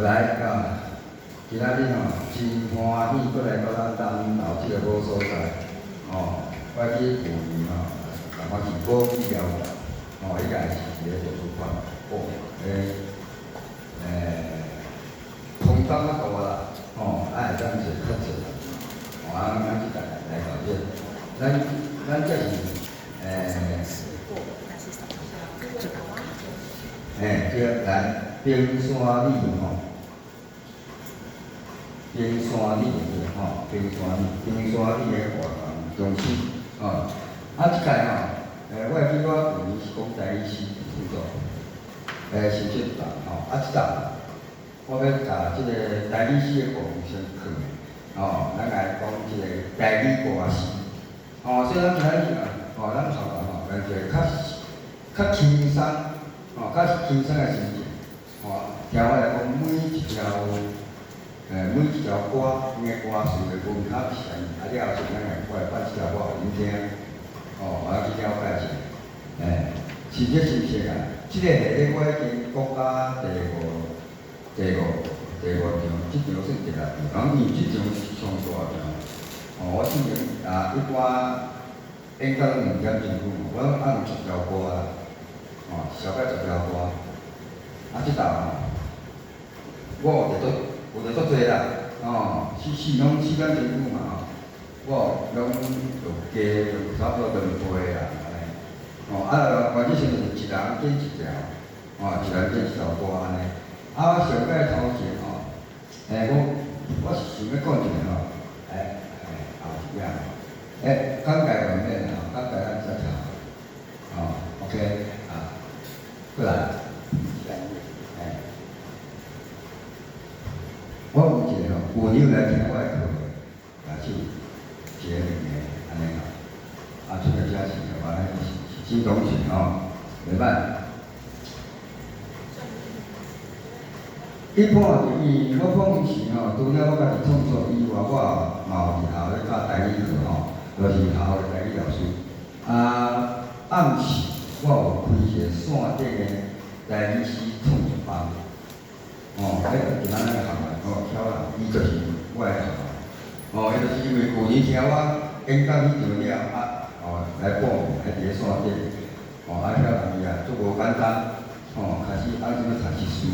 來啊！今仔日吼真歡喜，閣來到咱南投這个好所在，吼，我記舊年吼，共款是寶記療館，吼，彼個是佇咧圖書館，哦，空間較大啦，吼，啊會當坐較濟人，吼，啊，咱這來到這，咱這是對，來冰山里吼。冰山里對吼，冰山里，冰山里的活動中心，吼，啊，這屆吼，我會記我舊年是講台語詩創作，是這檔吼，啊，這檔我欲共這個台語詩的部分先囥，吼，咱來講這個台語歌詩，吼，所以咱今仔日啊，吼，咱學校吼，來一個較輕鬆，吼，較輕鬆的心情，吼，聽我來講每一條。每一條歌，伊的歌詞的文學是啥物，啊了後，咱來我來放這條歌予恁聽，哦，我去了解一下，是這是毋是啊？這個系列我已經講到第五場，這場算第六場，因為這場是上大場，哦，我之前啊一般演講2點鐘久，我攏按10條歌啦，哦，小概十條歌，啊，這道吼，我有佇做。有著足濟啦，吼，四四攏4點鐘久嘛吼，我攏有加差不多兩倍啦，按呢，吼，啊，原則上就是一人揀一條，吼，一人揀一條歌按呢。啊，我上擺頭前吼，我是想欲講一个吼，後一頁，講解完免吼，講解咱再查，吼，OK，啊，過來，我有一个吼，舊年有來聽我的課的，舉手一个兩个按呢吼，啊，出來遮是我是新同學吼，袂歹。一般就因為我講是吼，除了我家己創作以外，我嘛有佇學校咧教台語課吼，就是學校的台語老師。啊，暗時我有開一個線頂的台語詩創作班。哦，彼個伫咱那個學校，哦，曉人，伊就是我的學校。哦，伊就是因為舊年聽我演講彼場了，啊，哦，來報名，來佇咧線頂。哦，啊，曉人伊也足無簡單，哦，開始按怎欲讀一書，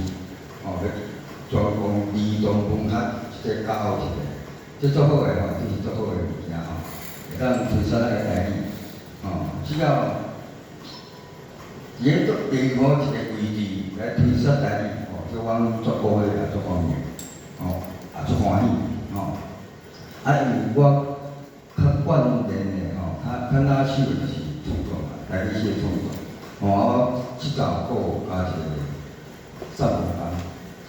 哦，欲專攻兒童文學，這個教一個，這足好的吼，這是足好的物件吼，會當推廣咱的台語，哦，只要佇咧做任何一個位置來推廣台語。這我攏足鼓勵也足歡迎，吼，也足歡喜，吼。啊，因為我較慣練的吼，較拿手的就是創作嘛，台語詩的創作，吼，啊，我這晝閣有加一個散文班，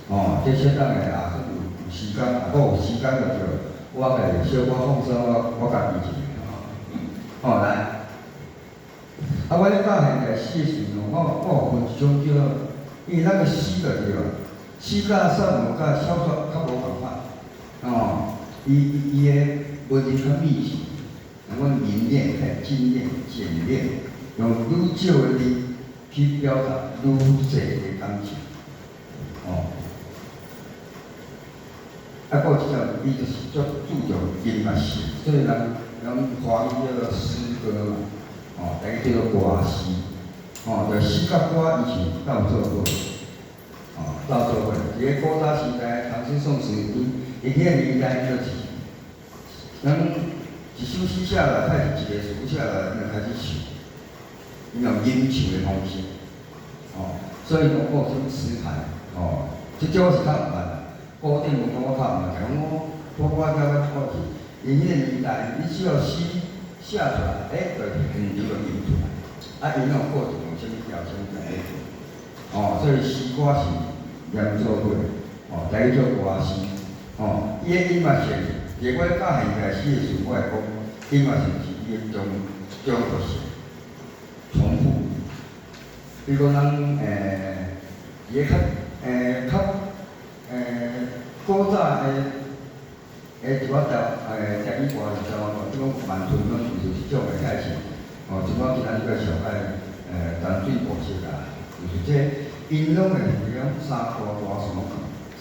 吼，這適當的也算有時間，啊，閣有時間就對，我家己小可放鬆，我家己一个，吼，來，啊，我咧教現代詩的時陣，我有分一種叫做。因為咱的詩就對啊，詩佮散文佮小說較無仝款，吼，伊的文字較密集，阮凝練、較精煉、簡練，用愈少的字去表達愈濟的感情，吼。啊，閣有一種，伊就是足注重音樂性，所以人華語叫做詩歌嘛，吼，台語叫做歌詩。吼，就詩佮歌伊是鬥做伙，吼，鬥做伙。佇咧古早時代，唐詩宋詞，伊彼個年代就是，人一首詩寫落來，開始一個詞寫落來，伊就開始唱，伊用吟唱的方式，吼，所以講有啥物詞牌，吼，這種我是較毋捌啦。古典文講我較毋捌，講我較我去，因彼個年代，你只要詩寫出來，就現場就吟出來。啊，伊有過程有啥物條，啥物條咧做，吼，所以詩歌是連做伙，吼，台語叫歌詩，吼，伊的音樂性，佇我教現代詩的時陣，我會講音樂性是伊的重複性，重複。比如講咱佇咧較古早的一寡台語歌是台灣歌，比如講萬春攏就是這種的開始。哦，一寡其他這個小解，淡水模式啊，就是這，𪜶攏會用三大大山。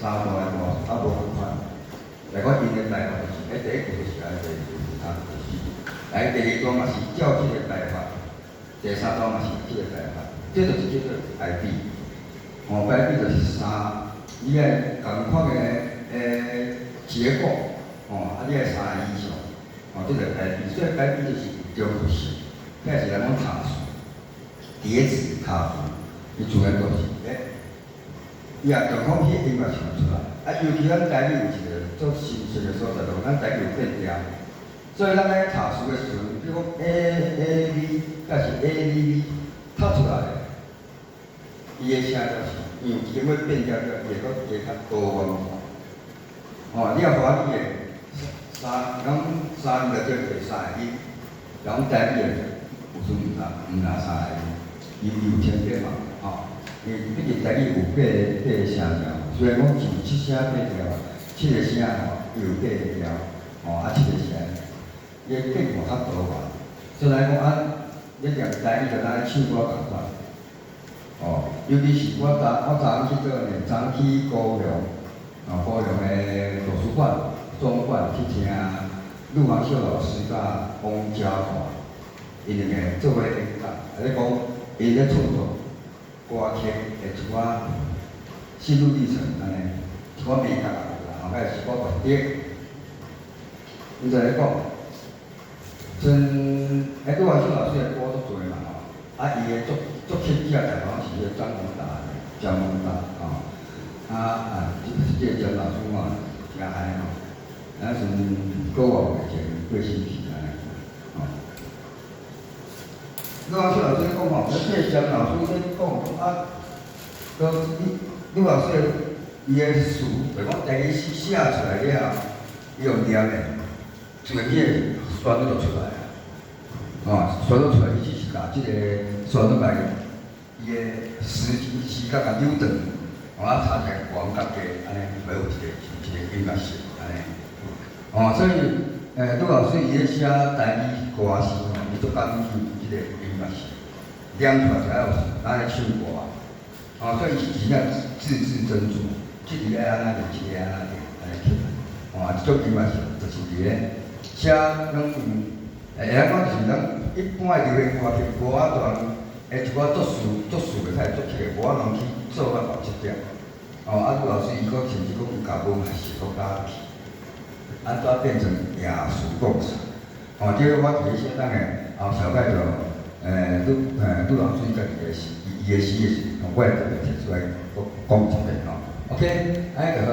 三段的歌詞啊無仝款。來講𪜶的排法就是，第一句就是按，第二句是三就是四，來第二段嘛是照這个排法，第三段嘛是這个排法，這就是叫做排比。哦，排比就是三，你愛仝款的結構，哦，啊你愛三个意象，哦，這個排比，所以排比就是重複性，這是咱講卡詞，疊字卡詞，伊自然就是，伊也狀況彼音樂唱出來，啊，尤其咱台語有一個足深色的所在，就是咱台語有變調，所以咱咧讀詞的時陣，比如講 A A B，抑是 A B B，讀出來，伊的聲調是因為經過變調了，伊會閣加較多元化。哦，你若華語的三，講三個叫做三個音，講台語的有時毋若三個音，伊有千變嘛，吼。因為畢竟台語有八個聲調，雖然講是七聲八調，七個聲吼，伊有八個調，吼啊七個聲，伊的變化較多元。所以來講啊，你念台語就若咧唱歌仝款，哦，尤其是我昨昏去倒呢，昨昏去高雄，哦，高雄的圖書館總館去聽陸黃秀老師佮王家華，𪜶兩个做伙演講，啊咧講𪜶咧創作歌曲的一寡心路歷程按呢，一寡美感啦，吼，佮一寡特點。𪜶就咧講，像陸黃秀老師的歌足濟嘛吼，啊，伊的作曲者大概是彼個張宏達，張宏達吼，啊啊，這個張老師吼，誠愛吼，咱時陣閣偌月前過身去按呢，吼。陸黃秀老師講吼，這個張老師咧講啊，講你陸老師的伊的詞，就講台語詩寫出來了後，伊用念的，自然彼個旋律就出來啊，吼，旋律出來，伊只是共這個旋律來伊的時間共扭轉，吼啊，差一個懸佮低，按呢會有一個音樂性，按呢。哦，所以陸老師伊咧寫台語歌詞吼，伊足講究這個音樂性，念出來就愛有咱咧唱歌，哦，所以伊是真正字字斟酌，這字愛按怎念，這个愛按怎念，按呢起來，哦，這種音樂性就是佇咧寫攏有，會曉講就是咱一般的流行歌曲無法度會一寡作詞作詞袂使作曲的，無法度去做到這點。哦，啊，陸老師伊閣甚至閣共文學性閣加入去，按怎變成雅俗共賞？哦，這個我佇咧寫當的後小擺就，陸老師家己的詩，伊的詩的時，我會特別提出來閣講一遍吼。OK，按呢就好。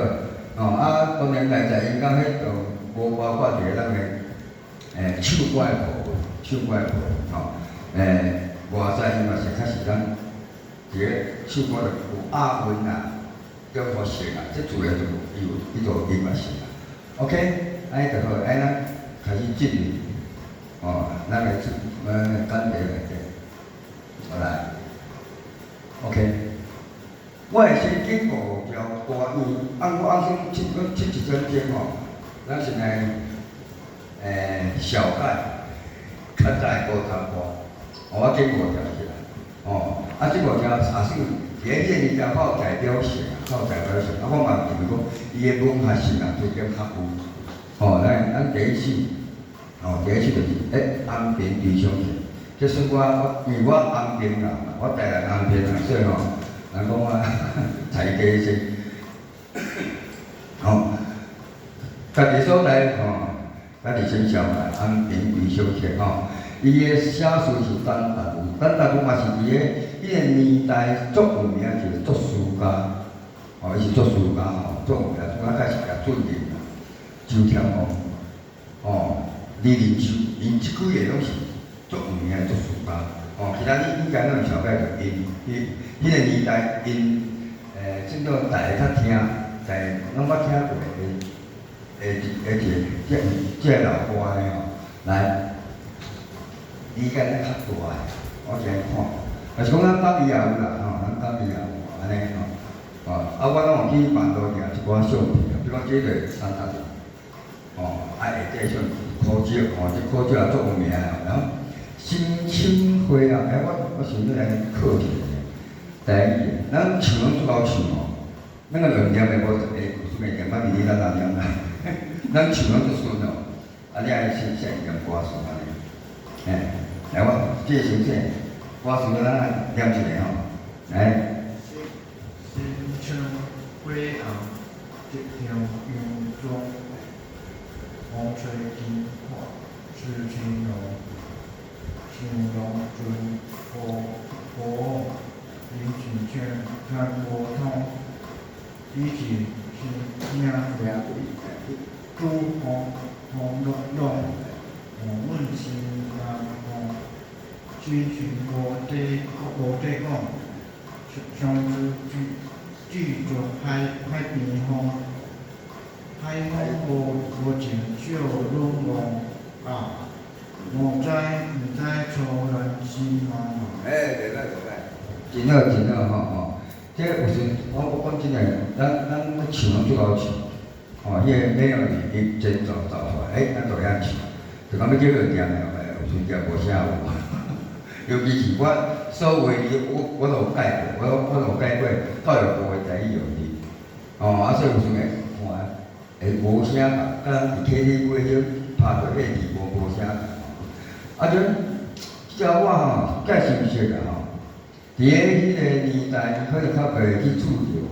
哦，啊，當然內在音樂彼就無包括佇咧咱的唱歌的部分，唱歌的部分吼，外在音樂是較是咱佇咧唱歌就有押韻啊，重複性啊，這自然就有彼個音樂性啊。OK，按呢就好，按咱開始進入哦，咱的主講題內底，好來，OK。我會先經五條歌，因為按我按先七七一點鐘吼，咱先來小解較早的古早歌，我揀五條起來，哦，啊，這五條也是佇咧彼個年代較有代表性啊，較有代表性。啊，我嘛認為講，伊的文學性啊，加減較有。哦，咱第一首，哦，第一首就是安平追想曲。這算我，因為我安平人嘛，我台南安平人，所以吼，人講我在地先。吼，家己所在吼，家己先紹來安平歸小曲吼。伊的寫詞是陳達如，陳達如嘛是佇咧彼個年代足有名一個作詞家，哦，伊是作詞家吼，足有名，從開始葉俊麟啦、周添光，哦，李林秋，𪜶這幾个攏是足有名的作詞家，哦，其他你應該攏會了解著𪜶，彼個年代𪜶，算做大家較聽，大家攏捌聽過的一個這個老歌呢吼，來。理解得較大，我先看，若是講咱北美也有啦，吼，咱北美也有按呢吼，哦，啊，我攏有去網路掠一寡相片，比如講這個三塔樓，哦，啊下底相苦蕉，吼，這苦蕉也足有名的，然後新青花啊，欸，我想欲來考一下，台語的，咱唱攏足𠢕唱哦，咱個用念的無會順便念，捌佇咧咱哪念啦？咱唱攏足順哦，啊，你愛先先念歌詞按呢？嘿，來我這個先生，歌詞咱來念一下吼，來。新春花紅，夕陽莊，風吹金花，痴情郎，想郎君何何往？林亲像传无通，以是新领主风风浪，阮心难忘，亲像無底講，相思追逐海邊風，海風無情少女夢啊，毋知初戀是茫茫。欸，袂歹袂歹，真好真好吼吼。這有時我講真的，咱咧唱攏足𠢕唱，吼，彼個沒有伊前奏奏出來，欸，咱就會曉唱。就講欲叫伊念的，欸，有時念無啥有。尤其是我所有的字，我都有改過，我都有改過教育部的台語用字。哦，啊，所以有時會看，會無啥仝，佮咱佇 KTV 彼拍著彼個字無啥仝。啊，這條歌吼，介熟悉啊吼。佇咧彼個年代，可能較袂去注重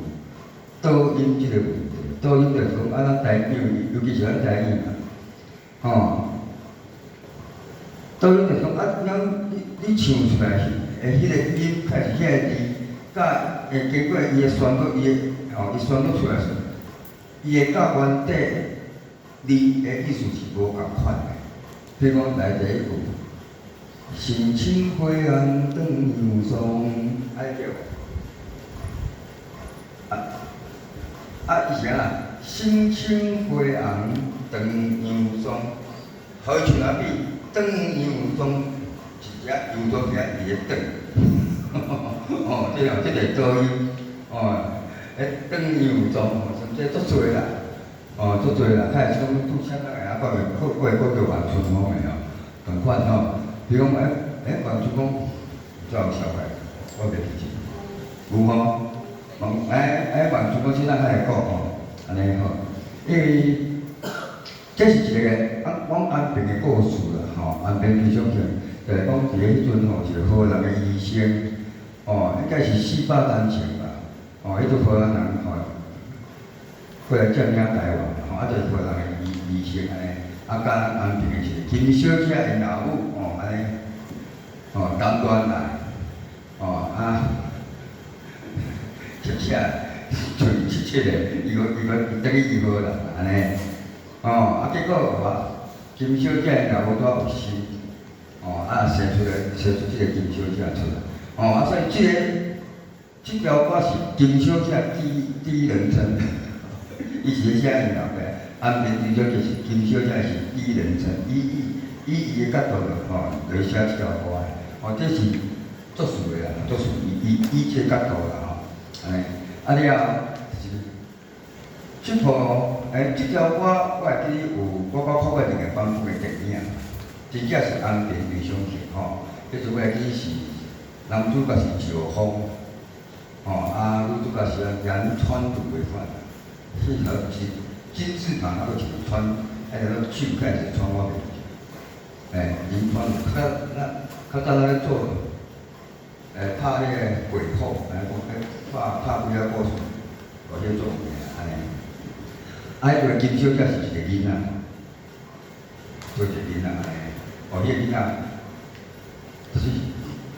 倒音這個問題。倒音就是講啊，咱台語，尤其是咱台語嘛，吼。倒音就是講啊，咱你唱出來是，的彼個音，開始彼個字，佮會經過伊的旋律，伊的吼，伊旋律出來時，伊會佮原底字的意思是無仝款的。比如講來第一句。心情灰暗轉又爽，按呢對無？啊啊，伊是按怎？心情灰暗轉又爽，予伊唱啊比轉又爽，一隻又做起來佇咧轉。哦，這哦，這個倒音，哦，彼轉又爽，這足濟啦，哦，足濟啦，較會像拄啥物個啊，閣會閣叫王春風的吼，仝款吼。比如講，欸欸，王春風，怎有紹介？我袂記得，有吼？王欸欸，王春風先生較會講吼，按呢好，因為這是一個按講安平的故事啦，吼，安平非常像，就是講佇咧彼陣吼，一個荷蘭的醫生，哦，應該是400年前吧，哦，彼陣荷蘭人吼，過來佔領台灣，吼，啊，就是荷蘭的醫生按呢，啊，佮安平的一個金小姐𪜶老母，哦，按呢，哦，談戀愛，哦，啊，一寫喙切切的，伊閣伊等於醫好啦，按呢，哦，啊，結果有啊，金小姐𪜶老母拄有心，哦，啊，生出這個金小姐出來，哦，啊，所以這條歌是金小姐第一人稱，伊是咧寫𪜶老爸，安平金小姐是金小姐是第一人稱，以伊的角度吼來寫這條歌的，哦，這是作詞的啦，作詞以這個角度啦吼，按呢，啊了後是這部欸，這條歌我會記得有我閣看過兩個版本的電影，真正是安平理想型吼，彼陣我會記是男主角是趙峰，吼，啊女主角是楊川如的款，是條是金字旁啊，閣一個川，彼個手敢是川我袂記，欸，林川較咱較早咱咧做，欸，拍彼個鬼哭，按呢講，拍拍幾仔故事，予彼做名按呢。啊，彼個金小姐是一個囡仔，做一個囡仔按呢，哦，彼個囡仔，就是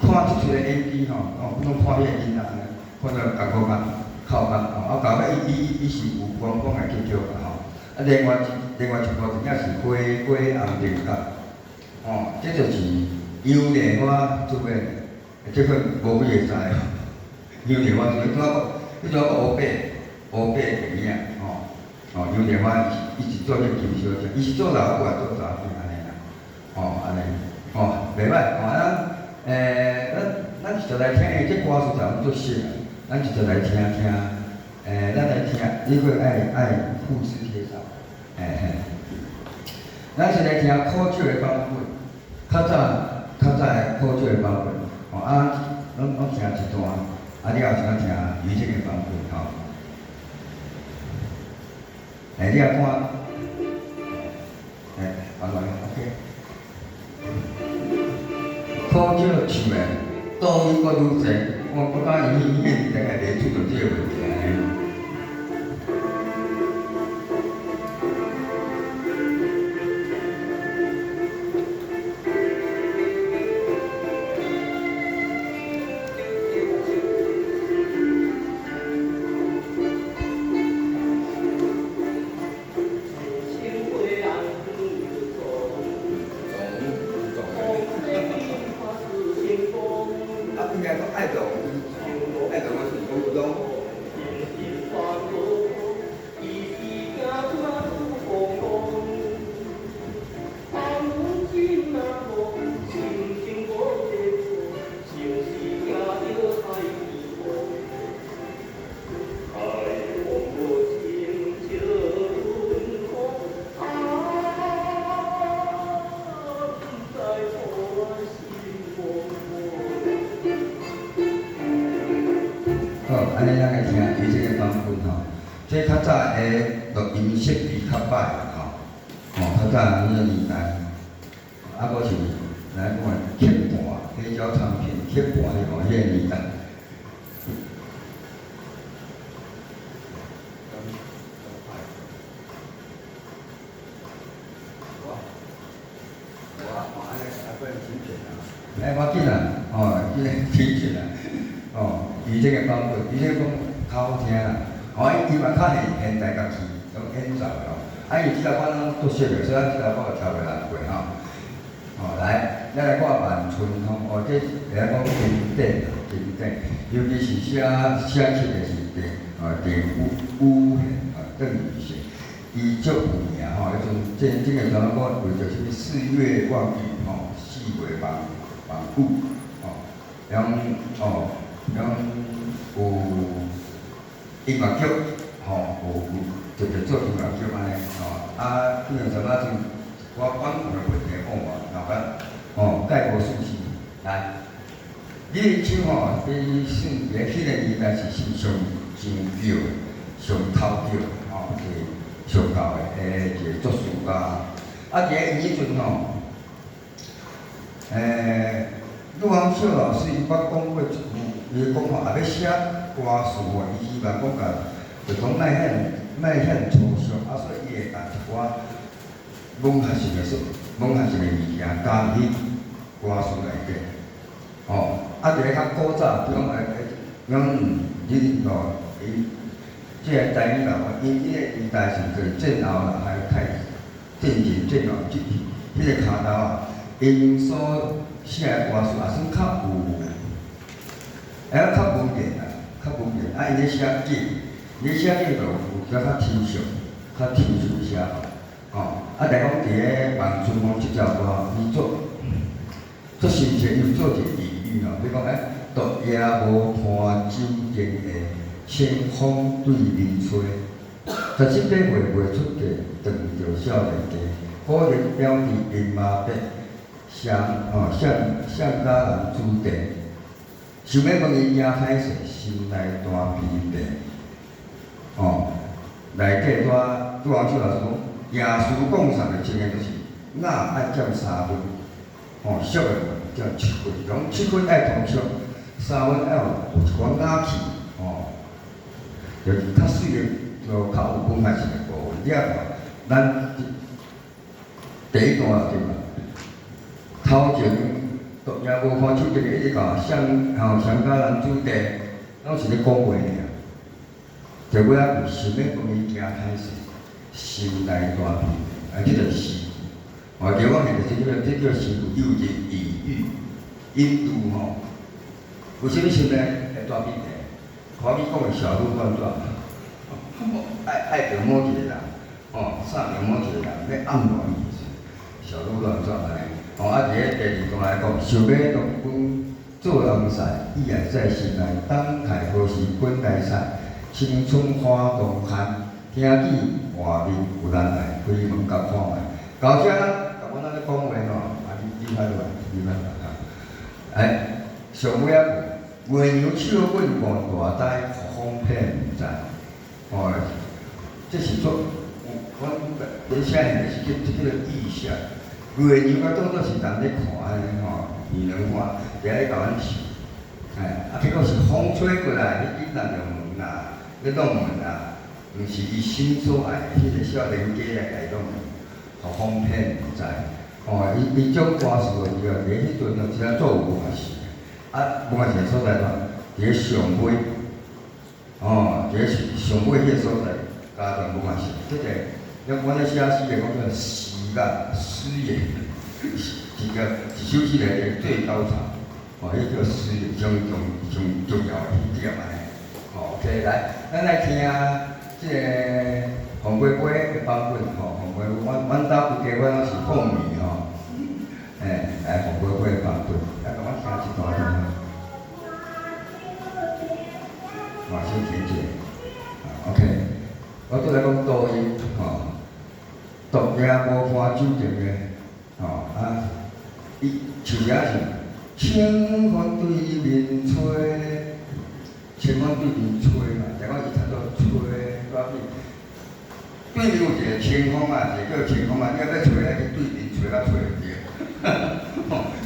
看這齣的演技吼，哦，攏看彼個囡仔按呢，看到艱苦甲哭甲吼，啊，到尾伊是有觀光的結局啦吼。啊，另外一部電影是《花果紅燈角》，吼，這就是楊麗花主演的，這份無幾个知吼。楊麗花主演，彼陣閣烏白電影吼，哦，楊麗花伊是做彼個金小姐，伊是做老母還做查某按呢啦，吼，按呢，吼，袂歹，吼，咱欸，咱一齊來聽，欸，這歌詞就攏足熟啊，咱一齊來聽聽，欸，咱來聽，你會愛複製貼上，嘿嘿。咱先來聽古少的版本，較早的古少的版本，吼啊，攏聽一段，啊了後先聽余正的版本吼。哎，你也看，哎，好來，OK。可少唱的，倒音閣愈濟，我感覺伊彼個年代會出著這個問題。好，按呢咱來聽伊這個版本吼，這較早的錄音設備較歹啦吼，吼較早彼個年代，啊閣是來講的刻盤，黑膠唱片刻盤吼，彼個年代。哎，無要緊啦，吼，這個聽起來，吼，伊這個版本，伊這個講較好聽啦，吼，伊嘛較現現代家己攏演奏的吼，啊，伊這首歌攏足熟的，所以咱這首歌就跳袂難過吼。吼，來，咱來看萬春風，哦，這會曉講經典啦，經典，尤其是寫寫曲的是鄭，哦，鄭宇賢，哦，鄧宇賢，伊足有名吼，彼陣這這個首歌為著啥物四月望雨吼，四月望望雨，吼，然後哦，然後有音樂劇，吼，有特別做音樂劇按呢，吼，啊，變成啥物就我版權的問題，哦，老闆，吼，概無損失，來，你的唱吼，你算佇彼個年代是算上上叫的、上頭叫的，吼，是上高的，欸，一個作詞家。啊，佇咧伊彼陣吼，欸，陸昂秀老師伊捌講過一句，伊講吼，若欲寫歌詞吼，伊希望講共，就講莫遐莫遐抽象，啊，所以伊會共一寡文學性的說，文學性的物件加入去歌詞內底，吼，啊，佇咧較古早，比如講欸欸，講你吼，伊這個台語人，因彼個年代是就是戰後啦，還開戰前戰後這彼個跤頭啊，𪜶所寫的歌詞也算較有，會曉較文言啦，較文言，啊，𪜶咧寫景，𪜶咧寫景就有較較抽象，較抽象寫法，吼，啊，但講佇咧萬春風這首歌，伊做做深切，伊有做一個隱喻吼，比如講欸，獨夜無伴酒燈下，清風對面吹，17、8歲袂出嫁，當著少年家，古人表弟林媽伯，上吼上上家人主持，想欲問伊名歹勢，心內大疲憊。吼，內底拄拄翁秀老師講，耶穌講啥的情形就是，鴨愛佔3分，吼，俗的佔7分，講7分愛通俗，3分愛有一寡雅氣，吼，就是較媠的，就較有文學性的部分。你仔看，咱第一段對吧？頭前獨夜無伴手燈一直到上吼上家男子地，攏是咧講話爾。就尾仔有想欲講伊驚歹勢，心內大疲憊，啊，這就是詩。哦，對我現在這個這叫詩句，有一個隱喻，隱喻吼。為啥物心內會大疲憊？看伊講的小鹿亂撞，愛愛著某一個人，吼，送著某一個人，欲暗戀伊，小鹿亂撞按呢。吼，啊，佇咧第二段來講，想欲當阮做人婿，伊愛在心內，等待何時滾來婿，青春花當看，聽見外面有人來開門共看覓。到遮咱，共阮咧講話吼，啊，你你較落來，你較落來哈。哎，上尾仔句，月娘笑阮戇大呆，風騙毋知。吼，這是足有阮咧写的是叫這個意象，月娘甲當作是人咧看按呢吼，擬人化，佇遐咧共阮唱，哎，啊結果是風吹過來，彼囡仔就問啦，咧弄門啦，毋是伊心所愛的彼個少年家來共伊弄門，予風騙毋知，吼，伊伊種歌詞的時候，佇彼陣就真做有嘛是，啊，無嘛是所在喏，佇咧上尾，哦，佇咧上尾彼個所在，加斷無嘛是，這個。阮咧寫詩的講叫詩啊，詩言，一個一首詩內底最高潮，哦，彼叫詩上重上重要的一點按呢。吼，OK，來，咱來聽這個鳳飛飛的版本，吼，鳳飛飛，阮阮兜規家阮攏是鳳迷吼，欸，來鳳飛飛的版本，來，共阮聽一段聽。哦，先停者，OK，我拄來講多音，吼。獨夜無伴酒店的，吼啊！伊唱啥是清風對面吹，清風對面吹嘛，就講伊差不多吹煞去。對面有一個清風啊，一個叫清風啊，你若欲吹，愛去對面吹才吹會著。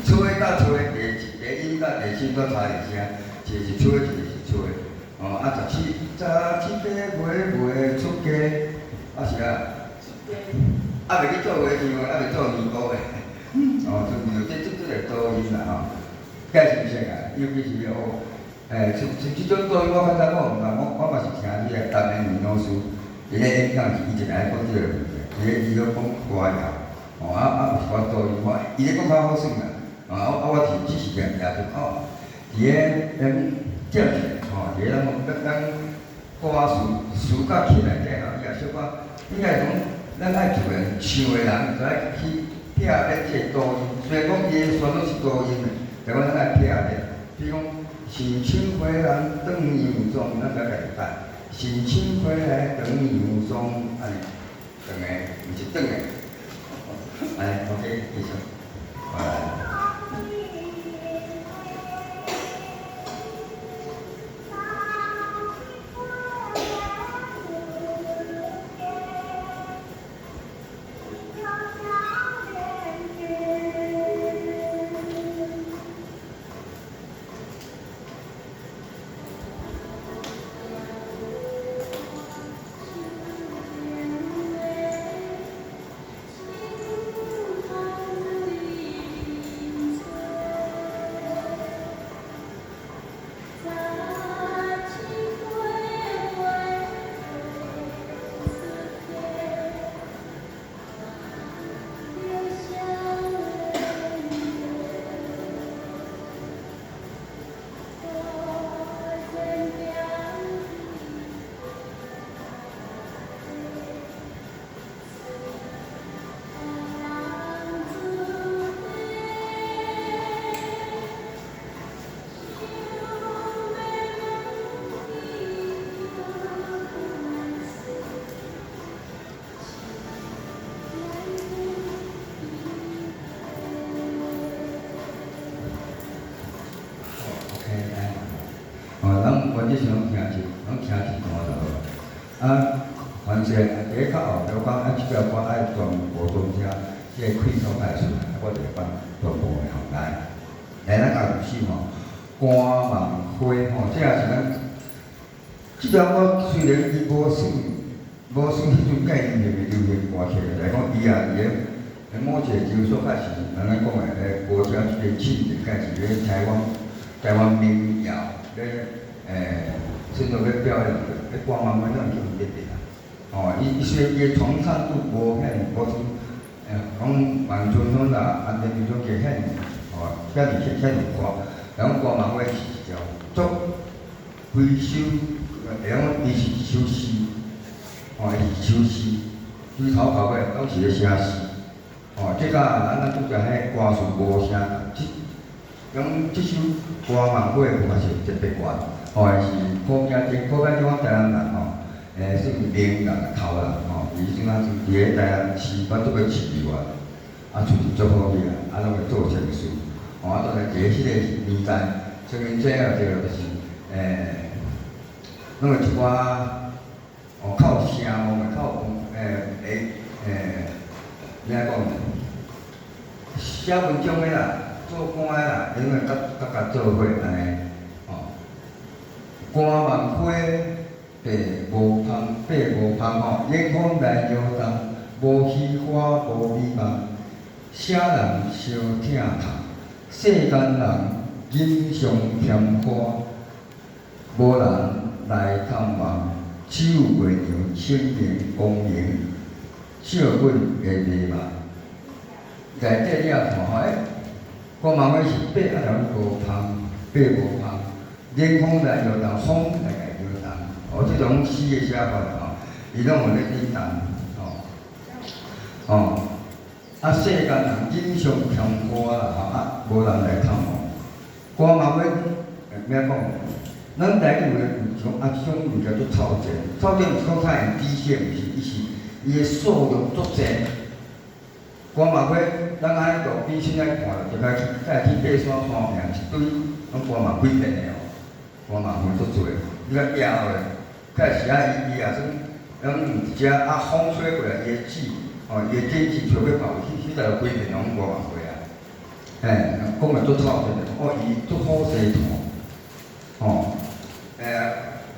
吹甲吹，第一音佮第四音都差一聲，一個是吹，一個是吹。哦，啊十七八月袂出嫁，啊是啊。啊，袂去做和尚，啊袂做尼姑的，哦，就這個多音啦吼，介新鮮啊，尤其是哦，欸，像像這種多音，我較早我毋捌，我嘛是聽彼個陳延年老師，伊咧演講時，伊就來講這個問題，伊咧伊咧講歌謠，哦啊啊有一寡多音，我伊咧講較好耍啦，啊啊我是只是念念就哦，佇咧咱正一吼，佇咧咱咱歌詞詞甲起內底吼，伊也小可應該講。咱愛自然唱的人，就愛去避免這個多音。雖然講伊的旋律是多音的，但講咱愛避免。比如講，心情回來轉洋裝，咱就共伊改。心情回來轉洋裝，按呢，轉的，毋是轉的。按呢，OK，繼續，來。這是攏聽一，攏聽一段就好。啊，凡是佇咧較後，我講啊，這條歌愛全部都聽，這個開頭開始，啊，我就會放全部的吼來。來，咱後一首吼，歌夢花吼，這也是咱這條歌雖然伊無算無算彼陣介流行的流行歌曲，來講伊也佇咧某一個場所，較是咱咧講的咧國家這個慶典，較是咧台灣民謠咧。欸，算做咧表演，咧歌夢花咱叫熱烈啊！吼，伊伊雖然伊的傳唱度無遐爾，無像欸講萬春風啦、安田林種加遐爾，吼，遐爾遐爾闊。但講歌夢花是一條足非首，會曉講伊是一首詩，吼，伊是一首詩，對頭到尾攏是咧寫詩，吼，這甲咱拄才彼歌詞無啥，這講這首歌夢花嘛是特別懸。吼，是苦命真苦命，這款台南人吼，欸，算名人頭人吼，伊陣啊伫咧台南市，反做個市議員，啊，厝是足好去啊，啊，攏會做善事，吼，啊，當然佇咧彼個年代，像𪜶這啊，這個就是，欸，攏會一寡，哦，較有聲望的，較有欸，會咩講？寫文章的啦，做官的啦，永遠佮佮做伙按呢，吼。官萬花白無芳，白無芳吼，冷風來搖動，無虛花無美夢，啥人相疼痛？世間人錦上添花，無人來探望。只有月娘清明光明，照阮的眉目。內底你也看吼，欸，官萬花是白啊，了無芳，白無芳，冷風來搖動，風來共搖動。哦，這種詩的寫法吼，伊攏有咧振動，吼，哦，啊，世間人錦上添花啦，吼，啊，無人來探望。官萬花，欲講？咱台語話有種啊，這種物件做臭賤，臭賤毋是講較會底線，毋是，伊是伊的數量足濟。官萬花，咱按呢路邊凊彩看著，就該去，該去爬山山坪一堆，攏官萬花片的哦，官萬花足濟，你共壓落，該時啊，伊伊也算，攏毋食啊，風吹過來，伊的籽，吼，伊的種子吹欲跑去，彼搭就規片攏官萬花啊。嘿，講來足臭賤的，哦，伊足好生炭，吼。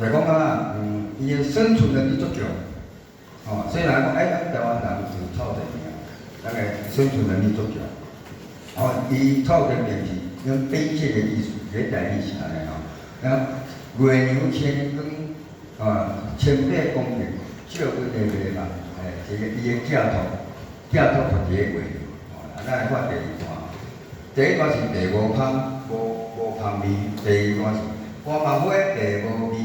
來講啊，伊的生存能力足強，吼，雖然講，欸，咱台灣人是臭電爾，咱的生存能力足強，哦，伊臭電便是用邊界的意思，這台語是按呢吼。然後月娘清光，啊，清白光明，照阮的眉目，欸，這個伊的寄託，寄託佇這個月娘，吼，啊，咱來看第二段，第一段是白無芳，無無芳味，第二段是官萬花白無味。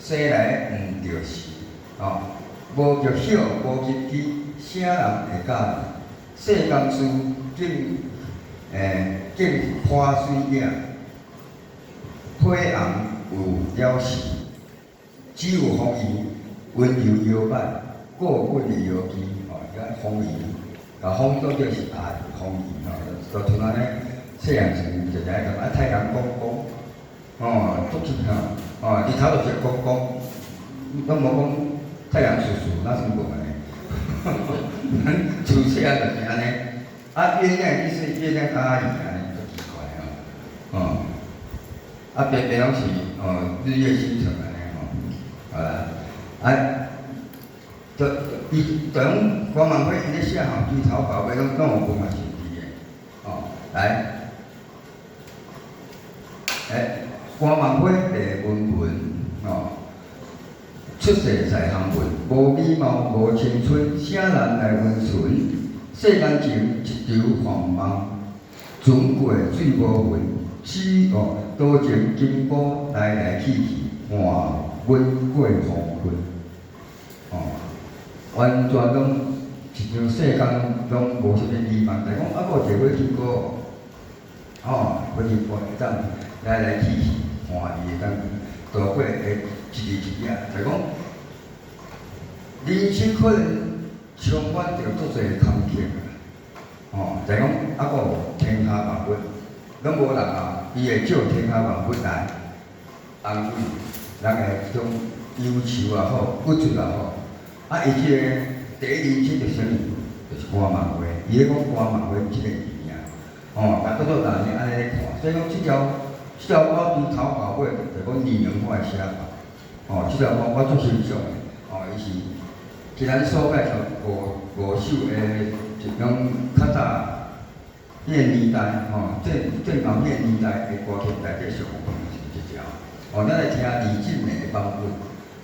生來毋著時，吼，無著葉，無入枝，啥人會佮意？世間事見，見花水影，火紅有了時，只有風兒溫柔搖擺，過骨的搖枝，吼，遐風兒，共風當作是愛風兒，吼，就像按呢，細漢時陣就來講啊，太陽公公，吼，足氣吼。哦，日頭就是公公，攏無講太陽叔叔，那是無按呢。咱自細漢就是按呢。啊，月亮意思月亮阿姨按呢，足奇怪吼。哦，啊，白白攏是哦，日月星辰按呢吼。好啦，啊，就伊就講官萬花伊咧寫吼，伊頭到尾攏攏有文學性佇的，哦，來，欸。官萬花白文文，吼，出世在寒門，無美貌無青春，啥人來溫存？世間情一場幻夢，船過水無痕，只哦多情金姑來來去去，換阮過黃昏，哦，完全攏一場世間攏無啥物美夢，但講啊，閣有一個火金姑，吼，火金姑會當來來去去，換伊會當度過的一日一夜，就講人生可能充滿著足濟坎坷啊，吼，就講啊，閣有天下萬物，攏無人啊，伊會借天下萬物來安慰人的這種憂愁也好，鬱卒也好，啊，伊這個第一人生就是啥物？就是官萬花，伊咧講官萬花這個物件，吼，共當做大人按呢咧看，所以講這條這條歌從頭到尾就講擬人化的寫法，吼，這條歌我足欣賞的，吼，伊是是咱所介紹五五首的一種較早彼個年代，吼，戰戰後彼個年代的歌曲內底上有可能是這條。哦，咱來聽李進美的版本，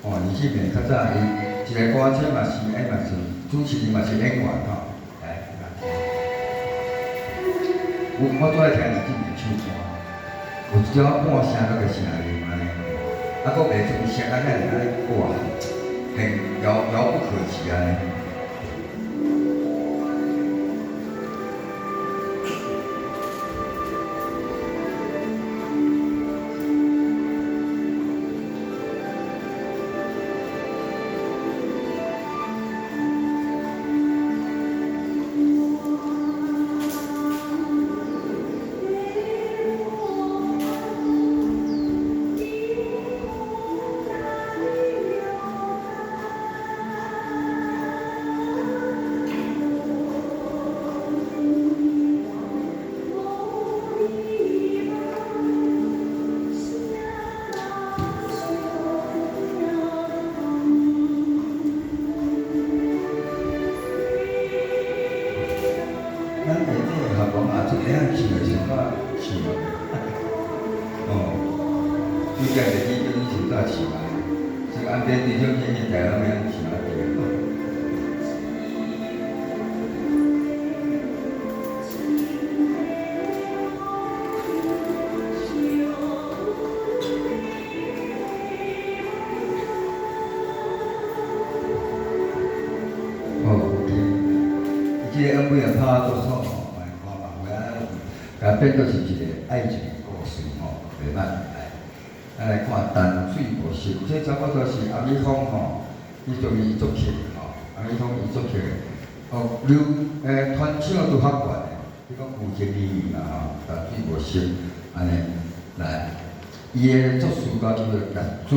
哦，李進美較早伊一個歌手嘛是，欸嘛是主持人嘛是演員吼，來，來聽。我我最愛聽李進美唱歌，有一種半聲閣個聲音按呢，啊，閣袂出聲，啊，遐爾按呢哇，很遙遙不可及按呢。會曉唱的唱甲唱哦，拄則就去叫恁唱甲唱啊，所以按這對種天氣台灣袂曉唱啊對。哦，這個音樂拍做錯吼，嘛看嘛有影，共變做是一個愛情的故事吼，袂歹來。咱來看淡水無色，這差不多是阿米風吼，伊屬於作曲吼，阿米風伊作曲的。哦，劉團唱都較懸的，你講有情意嘛吼，淡水無色，按呢來，伊的作詞家叫做葉俊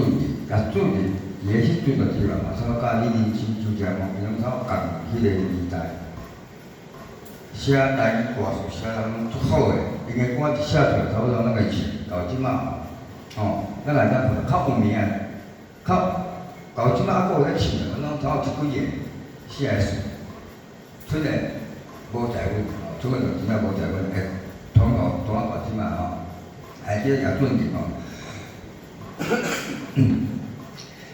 仁，葉俊仁伊的彼陣就對啦嘛，差不多佮李林清、周杰倫，伊攏差不多仝彼個年代。寫台語歌詞寫得攏足好的，伊的歌一寫出來，差不多攏會唱到這馬吼，咱來咱較有名的，較到這馬猶閣有咧唱的，攏差不多這幾個寫的詞，雖然無在阮，出來就真正無在阮，會通路通啊到這馬吼，哎，這個葉俊仁吼。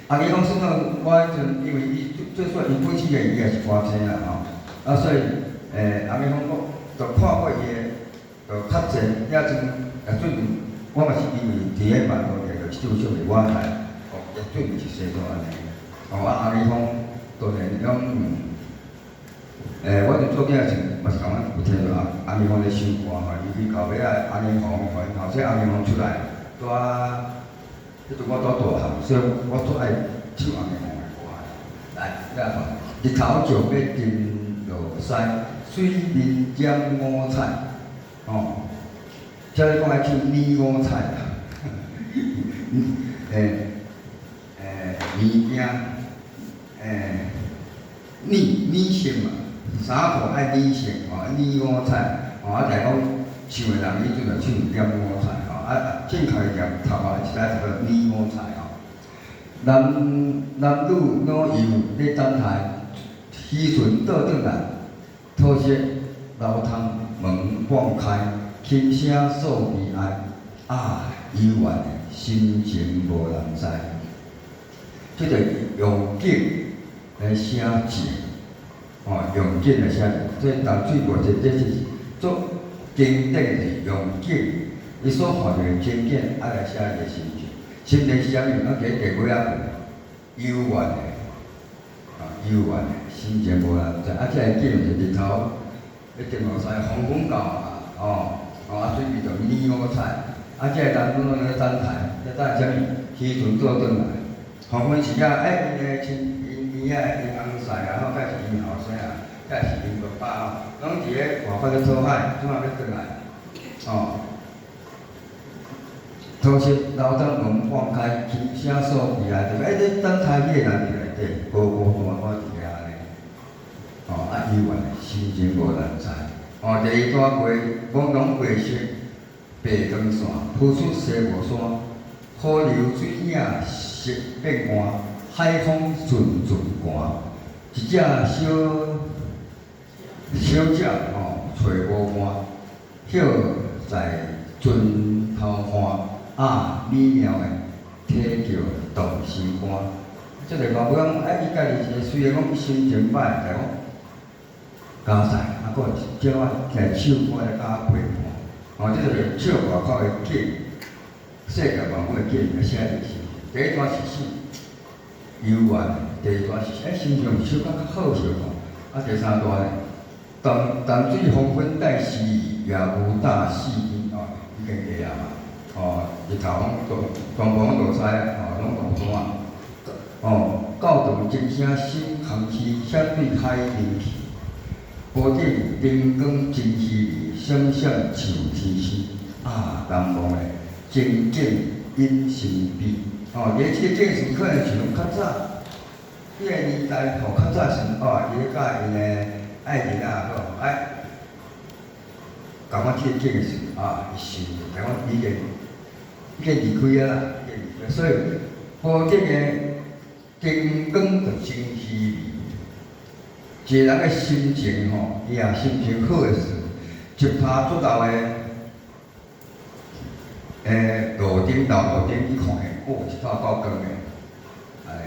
啊，伊講算講，我彼陣因為伊最主要伊本身伊也是歌星啦吼，啊所以。阿米講，我就看過伊的，就較濟，遐陣葉俊仁，我嘛是因為佇咧網路內就這首歌我來，哦，葉俊仁是寫做按呢，哦啊阿米講，當然講，我陣做囝時嘛是共款有聽著阿米講咧唱歌吼，伊去到尾仔阿米紅，互𪜶後生阿米紅出來，拄啊，彼陣我拄大漢，所以我足愛唱阿米紅的歌。來，你來看，日頭照欲沉落西。水面染五彩，哦，照你講愛唱染五彩啦，物件，染染色嘛，衫褲愛染色，吼，染五彩，吼，啊，就講唱的人彼陣就唱染五彩，吼，啊，正確的念讀法是愛讀做染五彩，吼。男男女老幼咧等待，漁船倒轉來。土色流通門半開，琴聲訴悲哀，啊，幽怨的心情無人知。這個用景來寫情，哦，用景來寫情，這淡水無這這是足經典的用景，伊所看著的情景，啊來寫伊的心情。心情是啥物？攏佇第尾仔句，幽怨的，啊，幽怨的。心情無人知，啊，這个景是日頭欲沉落西，黃昏到啊，吼，吼啊，水面就染五彩，啊，這个男女攏咧等待，咧等啥物？漁船倒轉來，黃昏時啊，哎，𪜶的親，𪜶邊仔𪜶翁婿啊，吼，抑是𪜶後生啊，抑是𪜶爸爸吼，攏佇咧外口咧討海，怎啊欲轉來？吼，土色流當門半開，琴聲訴悲哀，就哎咧等待彼個人佇內底，孤孤單單佇遐按呢。吼，啊，幽怨的心情無人知。吼，第二段過朦朧月色，白光線，浮出西無山，河流水影色變換，海風陣陣寒。一隻小小鳥吼，揣無伴，歇在船頭岸，啊，美妙的體叫動心肝。這個嘛無講，啊，伊家己是雖然講伊心情歹，但講加賽，啊，閣有一鳥仔來唱歌來佮陪伴，吼，這就是唱外口的景，世界萬物的景來寫伊的心情。第一段是死，幽怨的；第二段是哎，心情有小可較好相看。啊，第三段呢，淡淡水黃昏帶詩意，夜霧大四更，哦，已經下啊嘛，哦，日頭攏全部攏落西啊，哦，攏落山。哦，教堂鐘聲心空虛，險對海面去。坡頂燈光真稀微，閃閃像天星。啊，難忘的情景隱心悲。哦，伊這個景是可能是講較早，彼個年代吼，較早是哦，伊咧佮𪜶的愛人啊，好愛，感覺這個景是啊，伊心就感覺已經已經離開啊啦，已經離開，所以坡頂的燈光就真稀微。一個人的心情吼，伊若心情好的時，一拍足老的，路頂頭路頂去看見，哦，一套夠光的，按呢，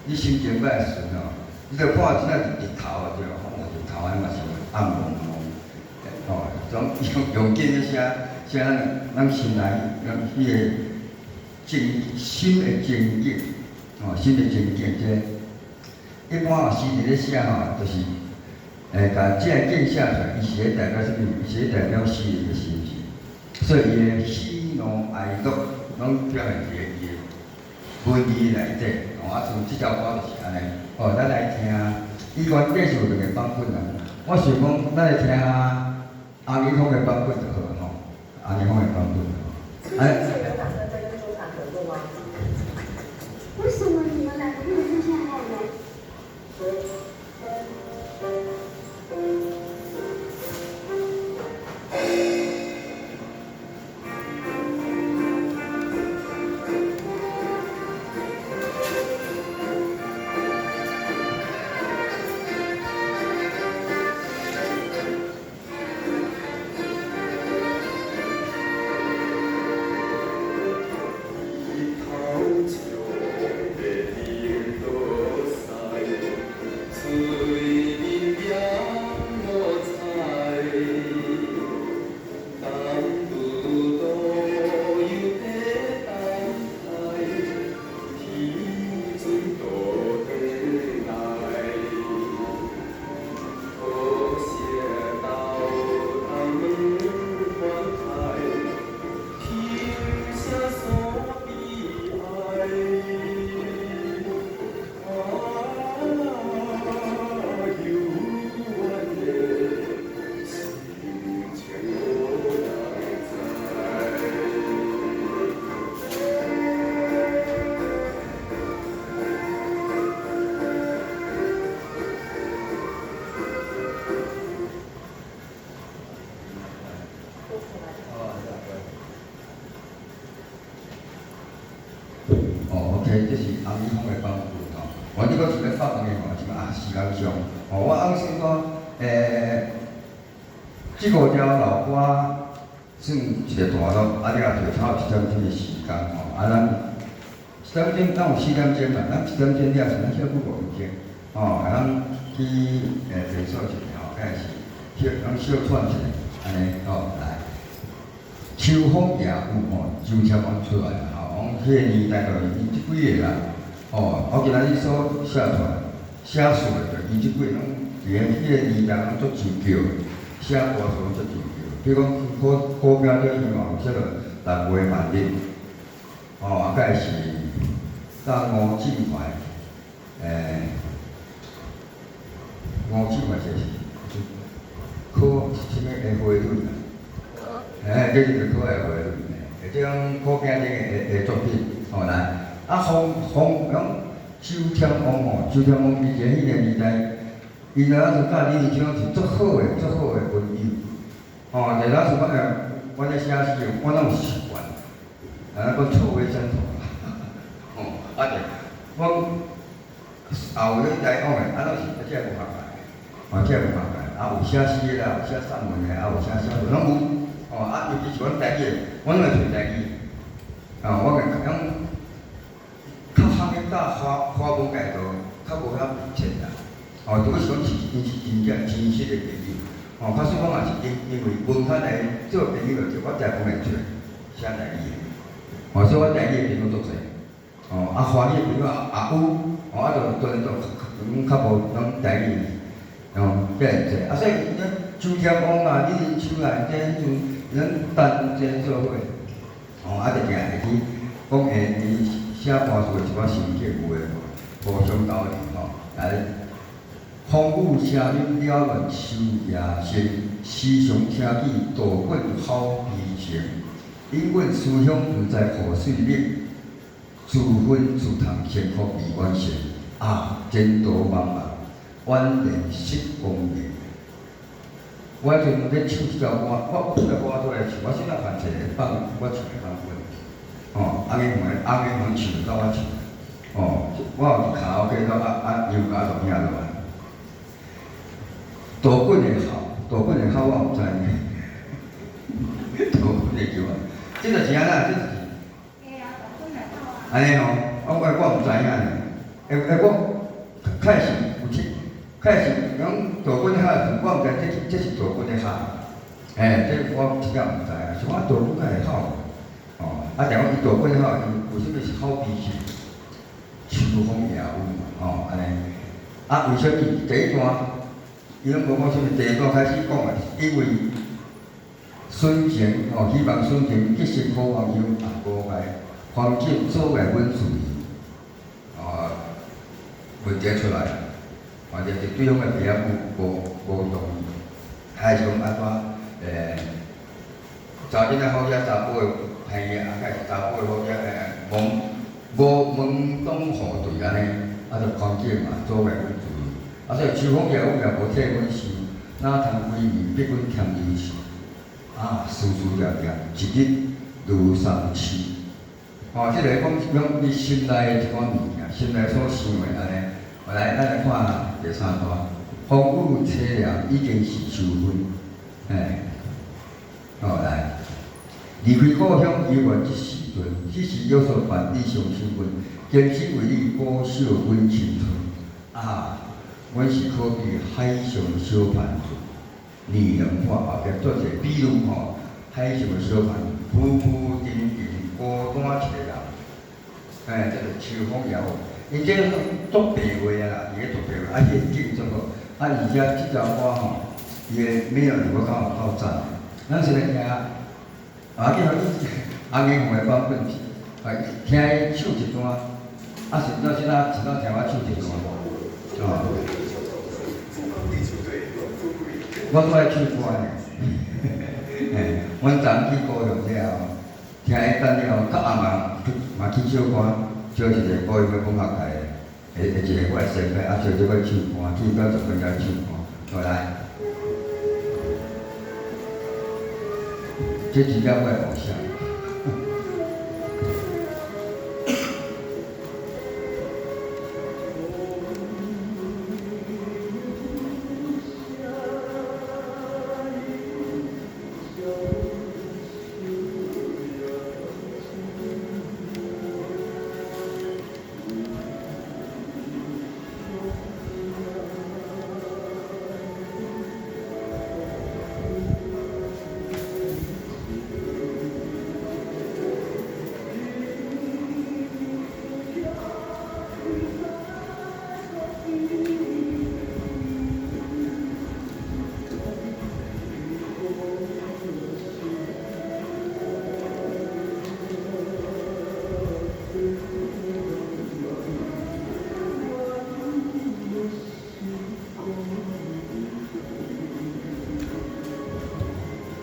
你心情歹時陣吼，你著看真正是日頭啊，對無？哦，日頭按呢嘛是暗濛濛，吼，總用用緊咧寫寫咱咱心內咱彼個情心的情景，吼，心的情景這個，一般詩佇咧寫吼，就是。共這个景寫出來，伊是咧代表啥物？伊是咧代表詩人的心情，所以伊的喜怒哀樂攏表現佇咧伊的文字內底。哦，啊，像這首歌就是按呢。哦，咱來聽，伊原底是有兩個版本啦。我想講，咱來聽洪一峰的版本就好吼，洪一峰的版本。哎。有打算再跟周傳合作嗎？為什麼你們兩個不能坐下來呢？哦，OK，這是洪一峰的版本吼。我這個是咧發問的吼，是啊，時間上，哦，我按先講，這五條老歌算一個段落，啊，了就差一點鐘的時間吼，啊，咱一點鐘，咱有4點鐘嘛，咱一點鐘了，咱歇睏5分鐘，吼，啊，咱去廁所一下吼，敢是歇，咱小喘一下，按呢吼來。秋風夜雨吼，周天王出來啦吼，講彼個年代就是伊這幾個人，吼，我今仔日所寫出來、寫出來就伊這幾個攏佇咧彼個年代攏足真叫，寫歌詞攏足真叫。比如講，好好名叫伊嘛有寫做六月萬日，吼，啊，蓋是甲吳志懷，吳志懷這是可啥物的花蕊啊？這就是可愛花蕊，這種苦囝頂的作品，吼來，啊，風風講周天王吼，周天王伊伫彼個年代，伊若是佮李仁昌是足好的、足好的朋友，吼，就若是講我咧寫詩，我攏有習慣，啊，講臭味相投，吼，啊就，我也有咧來往的，啊，攏是這個無相共的，吼，這個無相共，啊，有寫詩的啦，有寫散文的，啊，有寫小說，攏有。哦，啊，尤其是阮台語的，阮攏會揣台語。哦，我會講較行的搭華華文界就較無遐密切啦。哦，如果是講是𪜶是真正真實的朋友。哦，假使講也是因因為文學來做朋友就我大部分會揣寫台語的。哦，所以我台語的朋友足濟。哦，啊，華語的朋友也有，哦，啊，就當然就攏較無攏台語，哦，遮爾濟。啊，所以周天王啊，李仁秋啊，這彼陣。咱單肩做伙，吼，啊，就定會去講會伊寫歌詞的一寡心境有的無，互相交流吼。來，風雨聲音繚亂秋夜深，時常聽見稻棍好悲情。永遠思鄉毋知雨水冷，自恨自叹幸福未完成。啊，前途茫茫，遠離失光明。我彼陣咧唱這條歌，我這條歌出來唱，我先仔犯一個放我唱的版本，吼，阿英紅阿英紅唱到我唱，吼，我有去卡拉 OK 到啊啊，又加錄影落來。稻棍的號，稻棍的號我毋知呢，這就是按怎？這就是。按呢吼，啊我毋知影呢。欸欸，我開始有聽，開始講大軍的號時，我毋知這是大軍的號。欸，這我真正毋知啊，是講大軍敢會吼？哦，啊，但講伊大軍的號，伊為啥物是好脾氣？秋風夜雨嘛，吼，按呢。啊，為啥物第一段，伊攏無講啥物？第二段開始講的，因為孫權吼，希望孫權結識好朋友，啊，無礙環境阻礙阮自由，哦，問題出來，或者是對方的爸仔母無同意，還是講按怎？查囡仔好額，查甫的歹額，啊，還是查甫的好額，欸，門無門當戶對按呢，啊，就環境嘛阻礙阮自由，啊，所以秋風夜雨也無替阮想，哪通規暝逼阮添離愁？啊，思思念念，一日如三秋。哦，這個講講你心內的一寡物件，心內所想的按呢。來，咱來看第三段，風雨淒涼已經是秋分，欸，好來，離開故鄉猶原這時陣，彼時約束伴你相親阮，堅持為你保守阮青春。啊，阮是可比海上小帆船，擬人化後壁做一個比喻吼，海上的小帆船，浮浮沉沉，孤單一個人。欸，這個秋風夜雨，因這個作白話啊啦，伊咧作白話，啊，伊個景足好，啊，而且這條歌吼，伊的美容我感覺夠讚。咱先來聽，啊，叫伊洪英鳳的版本，啊，聽伊唱一段，啊，是咱先仔先仔聽我唱一段，哦。我最愛唱歌呢，嘿，阮昨昏去高雄了後，聽伊等了後，較暗嘛嘛去唱歌，招一個高雄的文學界的，的一個我的先輩，啊，招這個唱歌，去到10分鐘唱歌，好來。這真正我的偶像。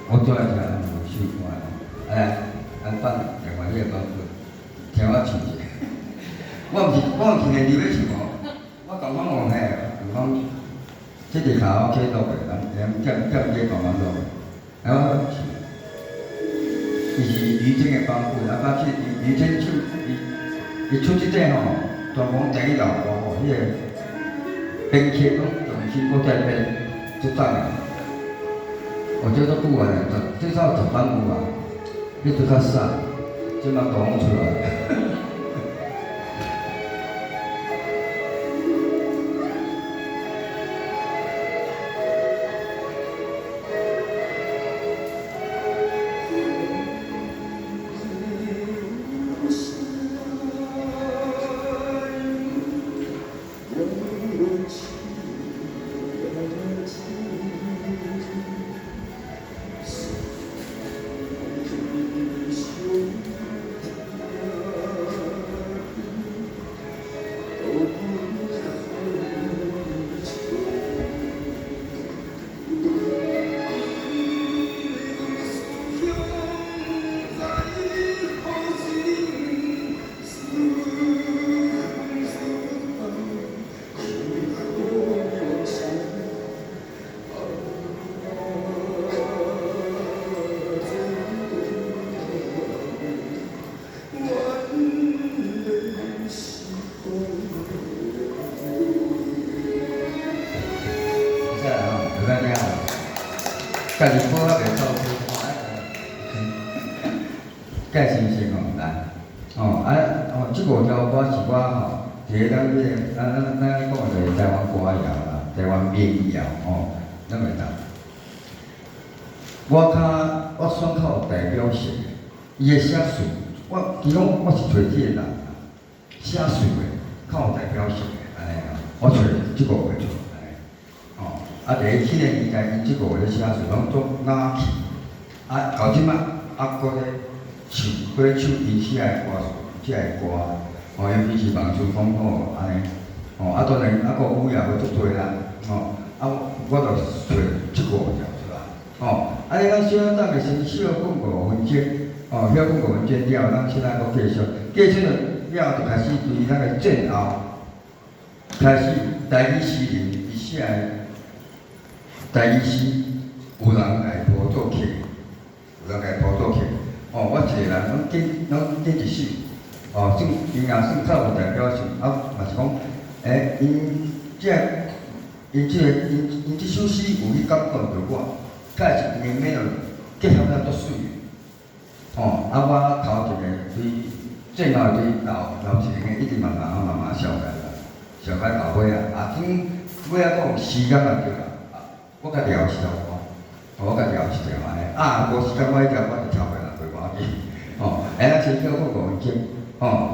我最愛聽唱歌，哎，咱放另外一個版本，聽我唱一下。我毋是練入咧唱哦，我感覺哦嘿，就講這個卡拉 OK 錄的，人人店店家慢慢錄的，然後我唱。伊是于謙的版本，啊，去于謙唱，伊出這個吼，全講台語老歌吼，彼個編曲攏重新閣再編，足讚的。哦，這足久啊，十至少10版有啊，彼拄較瘦，這馬講出來。家己歌仔袂走。蓋新鮮吼，來，哦，啊，哦，這五條歌是我吼，佇咧咱彼個，咱咱咱講的就是台灣歌謠啦，台灣民謠吼，咱會當。我較我選較有代表性的，伊的寫詞，我其實我是揣這個人，寫詞的較有代表性的，按呢吼，我揣這五個出來，吼，啊，佇咧彼个年代，𪜶這五個咧寫詞攏足雅氣，啊，到這擺啊，閣咧唱，閣咧唱𪜶寫的歌詞，這個歌，吼，尤其是望春風吼，按呢，吼，啊，當然啊，閣有語也閣足濟啦，吼，啊，我就揣這五條出來，吼，啊，你咱小等下先小講5分鐘，哦，小講5分鐘了後，咱現在閣繼續，繼續了後就開始對咱的戰後，開始台語詩人伊寫的台語詩，有人來譜作曲，有人來譜作曲，哦，我一個人攏揀，攏揀一首，哦，算伊也算較有代表性，啊，嘛是講，欸，𪜶這，𪜶這個，𪜶這首詩有去感動著我，蓋是𪜶的 melody 結合了足媠的，吼，啊，我頭一個對戰後對老老一個一直慢慢慢慢消解啦，消解到尾啊，啊，等尾仔閣有時間啊對啦，我家己也有一條歌，我家己也有一條按呢，啊，無時間我彼條我就跳過啦，袂無要緊，吼，欸，咱先跳過5分鐘，吼。